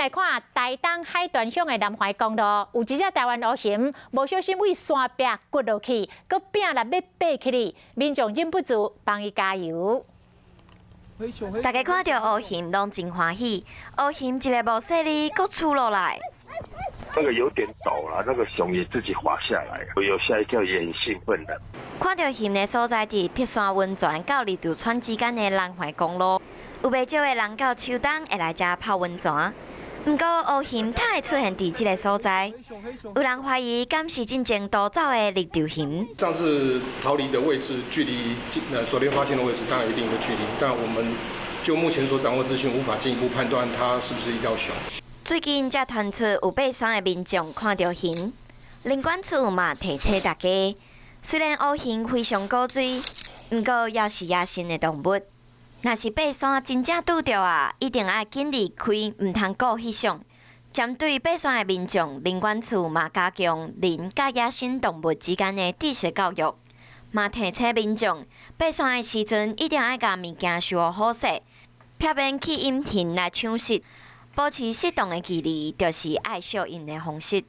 來看台東海端鄉的南環公路，有一隻台灣烏熊，無小心對山壁滑落去，閣拼力欲爬起來，民眾忍不住幫伊加油。大家看著烏熊攏真歡喜，烏熊一个無細膩，閣出落來。那個有點陡啦，那個熊也自己滑下來，我有嚇一跳，也很興奮的。看著熊的所在佇碧山溫泉到立柱村之間的南環公路，有袂少的人到秋冬會來遮泡溫泉。毋過烏熊哪會出現佇這个所在？有人懷疑敢是進前逃走的綠豆熊。上次逃離的位置距離昨天發現的位置當然有一定的距離，但我們就目前所掌握資訊，無法進一步判斷它是不是一條熊。最近才傳出有爬山的民眾看著熊，林管處嘛提醒大家，雖然烏熊非常古錐，毋過猶是野生的動物。若是爬山真正拄著啊，一定愛緊離開，毋通顧翕相。針對爬山的民眾，林管處嘛加強人佮野生動物之間的知識教育，嘛提醒民眾爬山的時陣一定愛共物件收好勢，避免去引熊來搶食。保持適當的距離，就是愛惜𪜶的方式。